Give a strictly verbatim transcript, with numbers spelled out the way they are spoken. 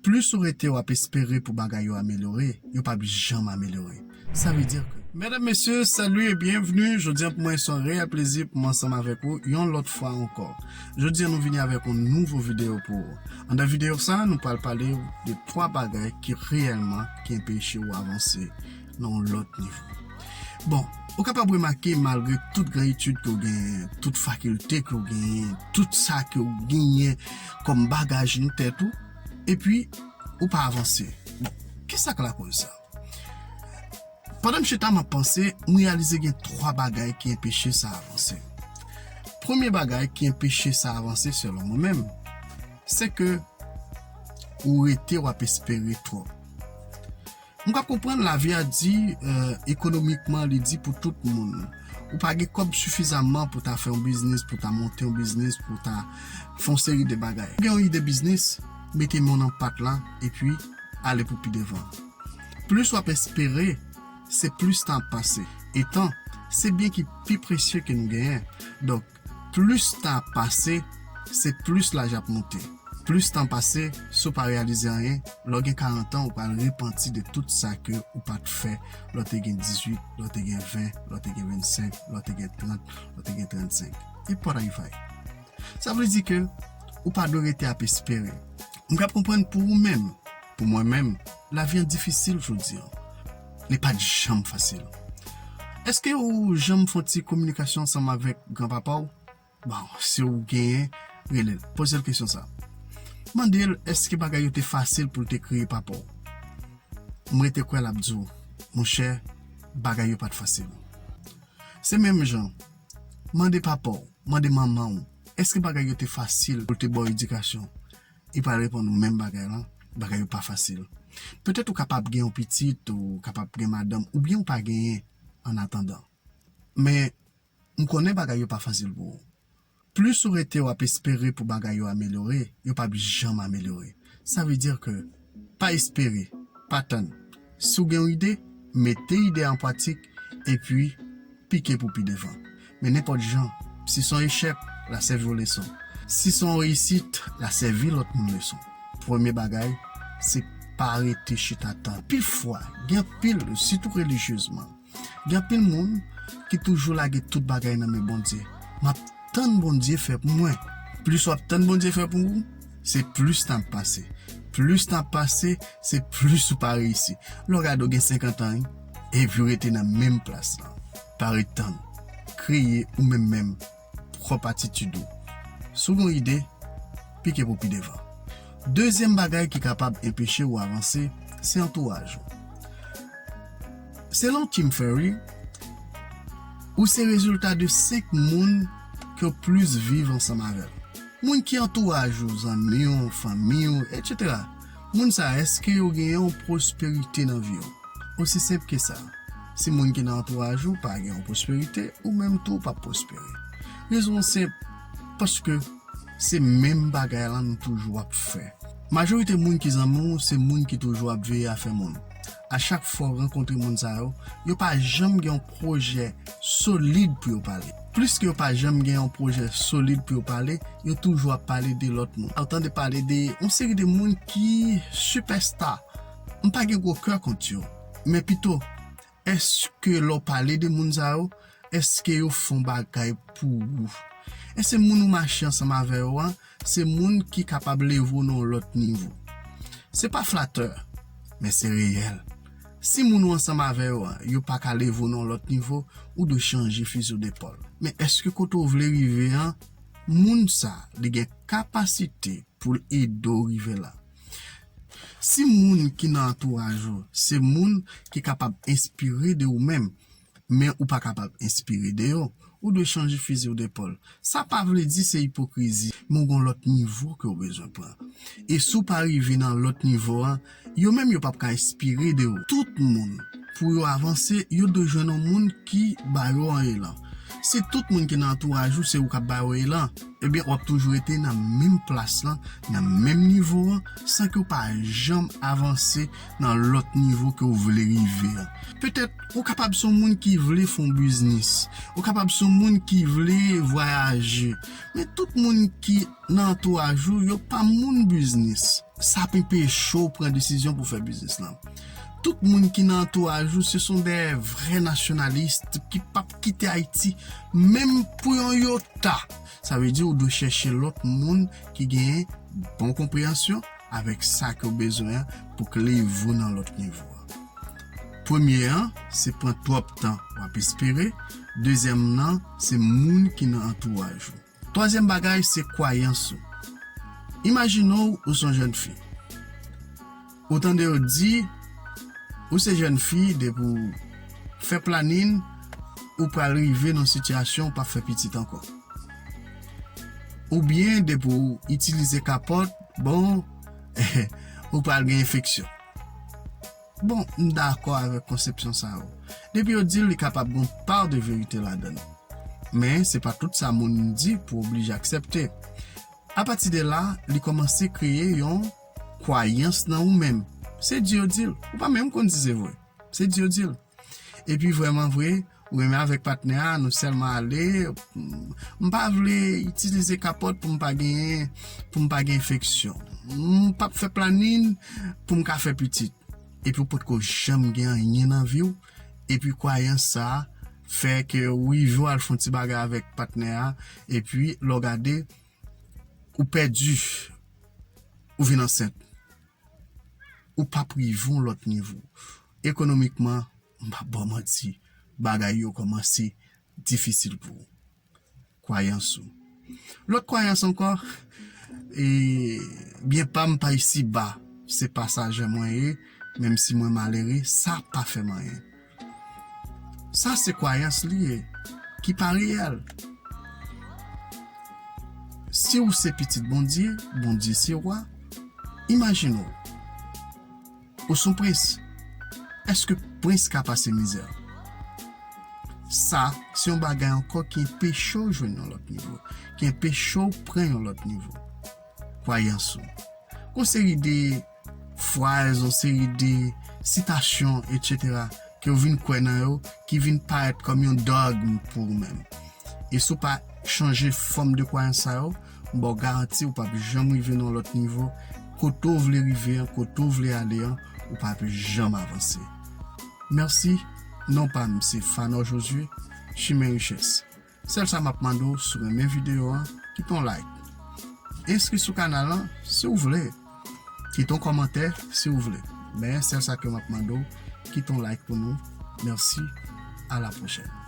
Plis ou rete w ap espere pou bagay yo amelyore, yo p ap janm amelyore. Sa vle di ke, medam, mesye, salut et bienvenue. Jodi a pou mwen se yon reyèl plezi pou mwen ansanm avèk ou yon lòt fwa ankò. Jodi a nou vini avèk yon nouvo videyo pou ou. Anndan videyo sa, nou pral pale de twa bagay ki reyèlman ki anpeche w avanse nan yon lòt nivo. Bon, ou kapab remake malgre tout gran etid ke w genyen, tout fakilte ke w genyen, tout sa ke w genyen kòm bagaj nan tèt ou, epi ou pa avanse. Bon, kisa k lakoz sa? Pandan m chita m ap panse, m reyalize gen twa bagay ki anpeche sa avanse. Premye bagay ki anpeche sa avanse, selon mwen menm, se ke ou rete w ap espere twòp. M ka konprann lavi a di, euh, ekonomikman, li di pou tout moun. Ou pa gen kòb sifizamman pou ta fè yon biznis, pou ta monte yon biznis, pou ta fè yon seri de bagay. Ou gen yon ide biznis, mete men w nan pat la, epi ale pou pi devan. Plis w ap espere, se plis tan ap pase. E tan, se byen ki pi presye ke nou genyen. Donk, plis tan ap pase, se plis laj ap monte. Plis tan pase, si w pa reyalize anyen, lè w gen karant an, ou pral repanti de tout sa ke ou pa t fè lè w te gen dizuit, lè w te gen ven, lè w te gen vennsenk, lè w te gen trant, lè w te gen trannsenk. E pa ta rive. Sa vle di ke ou pa dwe rete ap espere. M ka konprann pou ou menm, pou mwen menm, lavi an difisil jodi an. Li pa t janm fasil. Èske ou janm fè yon ti kominikasyon ansanm avèk granpapa w? Bon, si w genyen, rele l. Poze l kesyon sa. Mande l èske bagay yo te fasil pou l te kreye papa w. M rete kwè l ap di w, monchè, bagay yo pa t fasil. Se menm jan, mande papa w, mande manman w, èske bagay yo te fasil pou l te ba w edikasyon? Li pral reponn ou menm bagay lan, bagay yo pa fasil. Petèt ou kapab gen yon pitit, ou kapab gen madanm, oubyen ou pa genyen annatandan. Men, m konnen bagay yo pa fasil pou ou. Plis ou rete w ap espere pou bagay yo amelyore, yo p ap janm amelyore. Sa vle di ke pa espere, pa tann. Si w gen yon ide, mete ide a an pratik, epi pike pou pi devan. Men nenpòt jan, si se yon echèk, l a sèvi w leson. Si se yon reyisit, l a sèvi lòt moun leson. Premye bagay, se pa rete chita tann. Anpil fwa, gen anpil, sitou relijyezman, gen anpil moun ki toujou lage tout bagay nan men Bondye. M ap tann Bondye fè pou mwen. Plis w ap tann Bondye fè pou ou, se plis tan ap pase. Plis tan ap pase, se plis ou pa reyisi. Lè w gade w gen senkant an, wi, epi w rete nan menm plas lan. Pa ret tann. Kreye ou menm menm pwòp atitid ou. Si w gen yon ide, pike pou pi devan. Dezyèm bagay ki kapab anpeche w avanse, se antouraj ou. Selon Tim Ferriss, ou se rezilta de senk moun ke w plis viv ansanm avè l. Moun ki antouraj ou, zanmi w, fanmi w, etsetera. Moun sa, èske yo genyen yon pwosperite nan vi w? Osi senp ke sa. Si moun ki nan antouraj ou pa gen yon pwosperite, ou menm tou w p ap pwospere. Rezon an senp, paske se menm bagay lan nou toujou ap fè. Majorite moun ki zanmi w, se moun ki toujou ap veye afè moun. A chak fwa w rankontre moun sa yo, yo pa janm gen yon pwojè solid pou yo pale. Plis ke yo pa janm gen yon pwojè solid pou yo pale, yo toujou ap pale de lòt moun. Ou tande pale de yon seri de moun ki sipèsta. M pa gen gwo kè kont yo. Men pito, èske lè w pale de moun sa yo, èske yo fè yon bagay pou ou? Èske moun ou mache ansanm avè yo a, se moun ki kapab leve w nan yon lòt nivo? Se pa flatè, men se reyèl. Si moun ou ansanm avè yo a, yo pa ka leve w nan yon lòt nivo, ou dwe chanje fizi w depòl. Men èske kote w vle rive an, moun sa, li gen kapasite pou l ede w rive la? Si moun ki nan antouraj ou se moun ki kapab enspire de ou menm, men ou pa kapab enspire de yo, ou dwe chanje fizi w depòl. Sa pa vle di se ipokrizi, men w gen yon lòt nivo ke w bezwen pran. E si w pa rive nan lòt nivo a, yo menm yo p ap ka enspire de ou. Tout moun, pou yo avanse, yo dwe jwenn yon moun ki ba yo yon elan. Si tout moun ki nan antouraj ou se ou k ap bay yo elan, ebyen w ap toujou rete nan menm plas lan, nan menm nivo an, san ke w pa janm avanse nan lòt nivo ke w vle rive an. Petèt, ou kapab se yon moun ki vle fè yon biznis, ou kapab se yon moun ki vle vwayaje, men tout moun ki nan antouraj ou, yo pa moun biznis. Sa ap enpeche w pran desizyon pou fè biznis lan. Tout moun ki nan antouraj ou, se son de vrè nasyonalis ki p ap kite Ayiti, menm pou yon yota. Sa vle di ou dwe chèche lòt moun ki gen bon konpreyansyon avèk sa ke w bezwen an pou k leve w nan lòt nivo a. Premye an, se pran twòp tan w ap espere. Dezyèm nan, se moun ki nan antouraj ou. Twazyèm bagay, se kwayans ou. Imajine w, ou se yon jèn fi. Ou tande yo di, ou se jèn fi, depi w fè planin, ou pral rive nan sitiyasyon ou p ap fè pitit ankò. Oubyen, depi w itilize kapòt, bon, ou pral gen enfeksyon. Bon, m dakò avèk konsepsyon sa yo. Depi yo di l, li kapab gen yon pa de verite ladan l. Men, se pa tout sa moun di pou w oblije aksepte. Apati de la, li kòmanse kreye yon kwayans nan ou menm. Se di yo di l. Ou pa menm konn si se vre. Se di yo di l. Epi vrèman vre, ou renmen avèk patnè a, nou sèlman ale, m pa vle itilize kapòt pou m pa genyen, pou m pa gen enfeksyon. M p ap fè planin pou m ka fè pitit. Epi ou potko janm gen anyen nan vi w, epi kwayans sa a fè ke w rive w al fè yon ti bagay avèk patnè a, epi lè w gade, ou pèdi, ou vin ansent. Ou p ap rive yon lòt nivo. Ekonomikman, m p ap ba w manti, bagay yo kòmanse difisil pou ou. Kwayans ou. Lòt kwayans ankò, e, byen pa m pa isi ba, se pasaje mwen ye, menm si mwen malere, sa pa fè m anyen. Sa se kwayans li ye, ki pa reyèl. Si ou se pitit Bondye, Bondye se wa, imajine w, ou se yon prens. Èske prens ka pase mizè? Sa, se yon bagay ankò ki enpeche w jwenn yon lòt nivo, ki enpeche w pran yon lòt nivo. Kwayans ou. Gon seri de fraz, yon seri de sitasyon, etsetera, ke w vin kwè nan yo, ki vin parèt kòm yon dògm pou ou menm. E si w pa chanje fòm de kwayans sa yo, m ba w garanti ou p ap janm rive nan yon lòt nivo. Kote w vle rive an, kote w vle ale an, ou p ap janm avanse. Mèsi. Non pa m se Fanor Josué, Chimen Richès. Sèl sa m ap mande w, si w renmen videyo an, kite yon like. Enskri sou kanal lan, si w vle. Kite yon kòmantè, si w vle. Men, sèl sa ke m ap mande w, kite yon like pou nou. Mèsi, a la pwochèn.